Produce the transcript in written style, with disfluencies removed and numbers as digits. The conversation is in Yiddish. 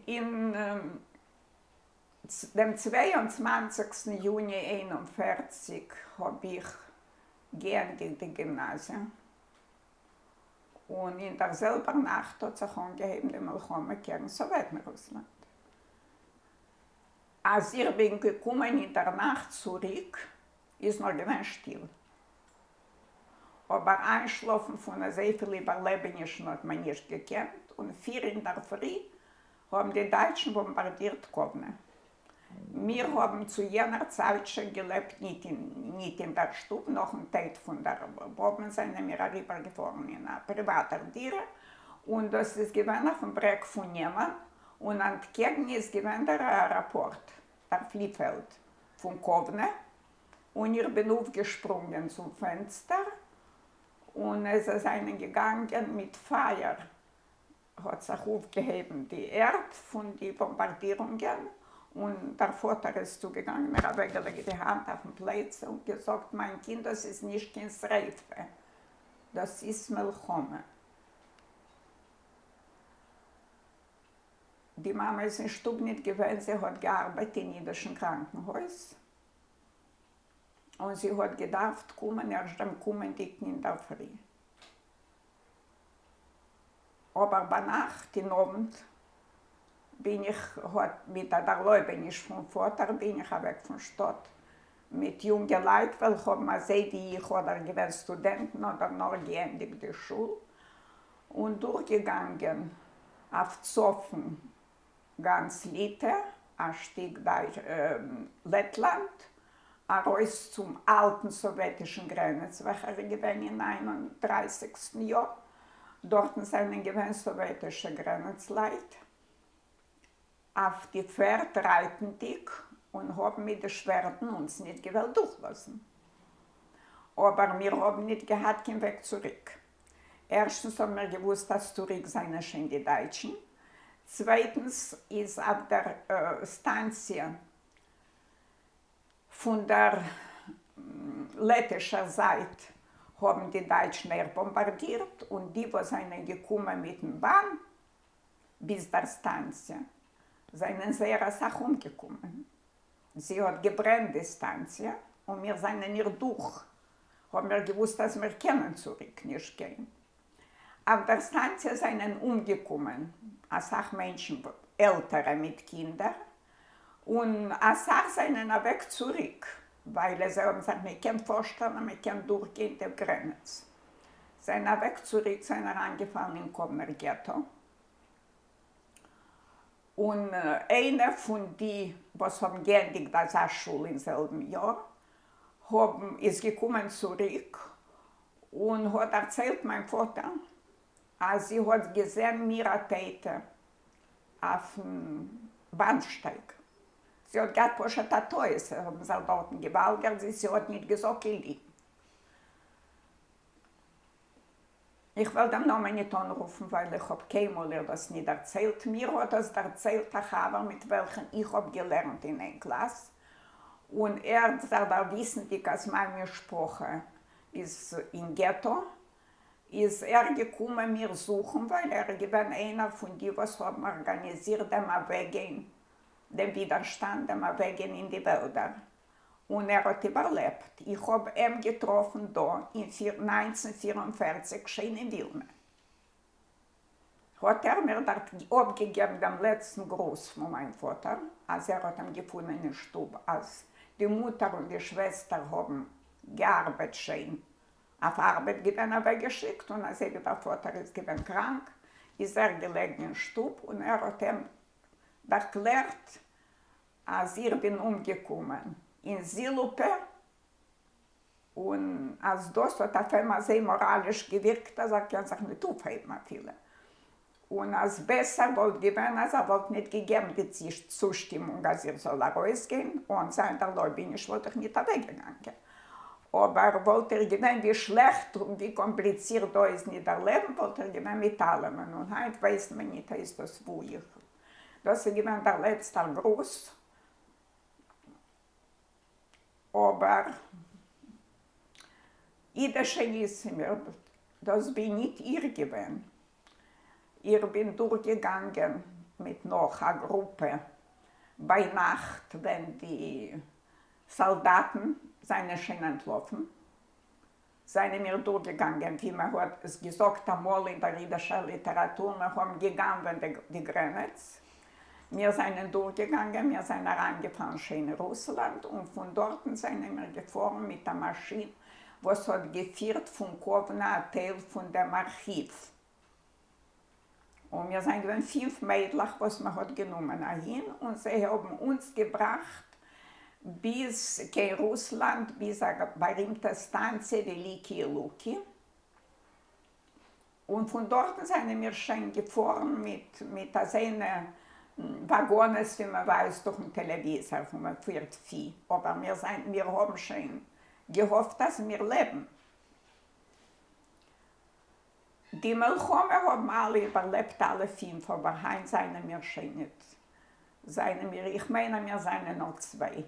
אין דעם 22סטן יוני 41 האב איך געענדיגט די גימנאזיע, און אין דער זעלבער נאכט האט זיך אנגעהויבן די מלחמה קעגן סאוועטן-רוסלאנד. אז איך בין געקומען אין דער נאכט צוריק איז נאך געווען שטיל. אבער איינשלאפן פון אזויפיל איבערלעבענישן האט מען נישט געקענט, און פיר אינדערפרי האבן די דייטשן באמבארדירט קאוונע. מיר האבן צו יענער צייט שוין געלעבט ניט ניט אין דער שטוב, נאכן טויט פון דער באבען זענען מיר אריבערגעפארן אין א פריוואטער דירה, און דאס איז געווען אויפן ברעג פון נעמאן, און אנטקעגן איז געווען דער אעראפארט, דער פליפעלד פון קאוונע, און איך בין אויפגעשפרונגען צום פענסטער, און זיי זענען געגאנגען מיט פייער, האט זיך אויפגעהויבן די ערד פון די באמבארדירונגען, און דער פאטער איז צוגעגאנגען, מיר אוועקגעלייגט די האנט אויפן פלייצע און געזאגט, מיין קינד, דאס איז נישט קיין שריפה, דאס איז מלחמה. די מאמע איז אין שטוב ניט געווען, זי האט געארבעט אין אידישן קראנקנהויז, און זי האט געדארפט קומען ערשט דעם קומענדיקן אינדערפרי. אבער ביינאכט אין אוונט בין איך, האט מיט א דערלויבעניש פון פאטער, בין איך אוועק פון שטאט מיט יונגעלייט וועלכע האבן אזוי ווי איך אדער געווען סטודענטן אדער נאר געענדיגט די שול, און דורכגעגאנגען אויף צפון גאנץ ליטע, א שטיק לעטלאנד, ארויס צום אלטן סאוועטישן גרענעץ וועלכער איז געווען אין ניין און דרייסיגסטן יאר, דארטן זענען געווען סאוועטישע גרענעצלייט אויף די פערד רייטנדיג און האבן מיט די שווערדן אונז ניט געוועלט דורכלאזן, אבער מיר האבן ניט געהאט קיין וועג צוריק. ערשטנס האבן מיר געוואוסט אז צוריק זענען שוין די דייטשן, צווייטנס איז אויף דער סטאנציע פון דער לעטישער זייט האבן די דייטשן אויך באמבארדירט, און די וואס זענען געקומען מיטן באן ביז דער סטאנציע זענען זייער אסאך אומגעקומען. זי האט געברענט די סטאנציע און מיר זענען איר דורך, האבן מיר געוואוסט אז מיר קענען צוריק נישט גיין. אויף דער סטאנציע זענען אומגעקומען אסאך מענטשן, עלטערע מיט קינדער, און אסאך זענען אוועק צוריק ווייל זיי האבן זיך נישט געקענט פארשטעלן אז מען קען דורכגיין די גרעניץ. זענען אוועק צוריק, זענען אריינגעפאלן אין קאוונער געטא. און איינע פון די וואס האבן געענדיגט אזא שול אין זעלבן יאר האבן איז געקומען צוריק און האט דערציילט מיין פאטער אז זי האט געזען מיר א טויטע אויפן באנשטייג, זי האט געהאט פשוט א טעות, זיי האבן זיך דארטן געוואלגערט, זי האט ניט געזאגט קיין ליגן. איך וועל דעם נאמען ניט אנרופן, ווייל איך האב קיינמאל איר דאס ניט דערציילט. מיר האט דאס דערציילט א חבר מיט וועלכן איך האב געלערנט אין איין קלאס, און ער, זיך דערוויסנדיק אז מיין משפחה איז אין געטא, איז ער געקומען מיר זוכן, ווייל ער איז געווען איינער פון די וואס האבן ארגאניזירט דעם אוועקגיין, דעם ווידערשטאנד, דעם אוועקגיין אין די וועלדער. און ער האט איבערלעבט. איך האב עם געטראפן דא אין 1944 שוין אין ווילנע. האט ער מיר דארט אפגעגעבן דעם לעצטן גרוס פון מיין פאטער, אז ער האט עם געפונען אין שטוב אז די מוטער און די שוועסטער האבן געארבעט שוין אויף ארבעט געווען אוועקגעשיקט, און אזוי ווי דער פאטער איז געווען קראנק איז ער געלעגן אין שטוב און ער האט עם דערקלערט אז איך בין אומגעקומען אין זילופע, און אז דאס האט אויף אים אזוי מאראליש געווירקט אז ער קען זיך ניט אויפהייבן אפילו, און אז בעסער וואלט געווען אז ער וואלט ניט געגעבן די צושטימונג אז איך זאל ארויסגיין, אן זיין דערלויבעניש וואלט איך ניט אוועקגעגאנגען. אבער וואלט איך געווען ווי שלעכט און ווי קאמפליצירט דא איז ניט דער לעבן, וואלט איך געווען מיט אלעמען, און היינט ווייסט מען ניט הייסט דאס וואו איך דאס איז געווען דער לעצטער גרוס, אבער אידישע ניסים, דאס בין ניט איך געווען, איך בין דורכגעגאנגען. מיט נאך א גרופע ביינאכט ווען די סאלדאטן זענען שוין אנטלאפן, זענען מיר דורכגעגאנגען, ווי מען האט עס געזאגט אמאל אין דער אידישער ליטעראטור, מיר האבן געגנבעט די גרענעץ, מיר זענען דורכגעגאנגען, מיר זענען אריינגעפארן שוין אין רוסלאנד, און פון דארטן זענען מיר געפארן מיט א מאשין וואס האט געפירט פון קאוונא א טייל פון דעם ארכיוו. און מיר זענען געווען פינף מיידלעך וואס מען האט גענומען אהין, און זיי האבן אונז געבראכט ביז קיין רוסלאנד, ביז א בארימטע סטאנציע וועליקי לוקי, און פון דארטן זענען מיר שוין געפארן מיט מיט אזענע וואגאנעס ווי מען ווייזט דורכן טעלעוויזאר וואו מען פירט פי, אבער מיר זענען מיר האבן שוין געהאפט אז מיר לעבן. די מלחמה האבן אלע איבערלעבט אלע פינף אבער היינט זענען מיר שוין ניט זענען מיר איך מיין אז מיר זענען נאר צוויי.